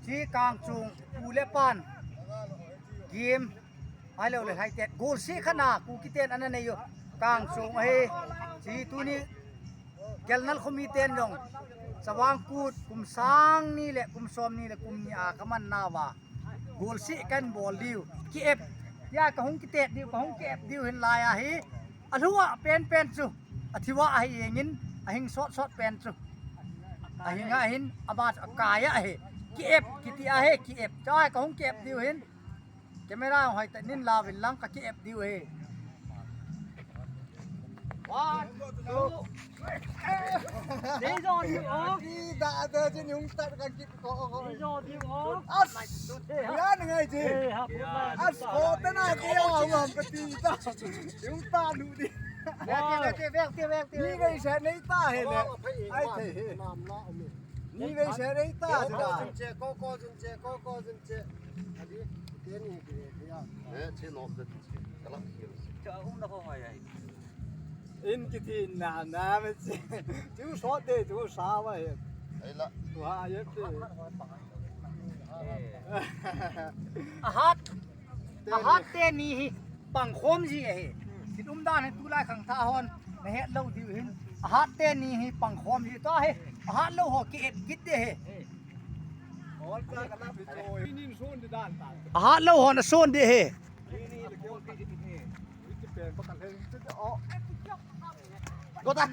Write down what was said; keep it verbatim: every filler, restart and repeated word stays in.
Hi Kangchung pu le pan game. Ahilou le haitet goal seh khat na Kuki ten ana nei u. Kangchung ahi. Chi tuni Kelnal khomi ten jong Chavang Kut kum sang ni le kum som ni le kum ni a kaman nauva goal seh kan bol diu. Ki ep. Tia kahung kitet diu, kahung ki ep diu hin lai ahi. Alhua pen pen chu. Athua ahi engin, ahing sot sot pen chu. Ahinga hin, ama chu akai ahi. Ki ep, kiti ahi, ki ep. Chua kahung ki ep diu hin. Camera hoi ta nin la vin lang ka ki ep diu ahi. One, two. Dei jo diu o. Ki da da jin yung tat ka ki ko ko. Dei jo diu o. As. Yan ngai ji. As ko ta na ki ya ngam ka ti ta. Yung ta lu di. Vek ti, vek ti, vek ti, vek ti. Ni ngai sa nei ta he le. Ai thei he. Ni ngai sa nei ta. Ko ko jin che, ko ko jin che, ko ko jin che. Adi, teni ki ya. Eh, che nok de che. Kalak ki. Cha um na ko ngai ai. In kiti na na me chi. Chu sot de, chu sa va he. Ai la. Wa ye te. Ahat. Ahat teni hi pangkhom ji ahi. Kit umdan hi tulai khangthah hon na het lou diu hin. Ahat teni hi pangkhom ji to ahi. Ahat lou ho ki et kit de he. Ahat lou ho na son de he. Gota.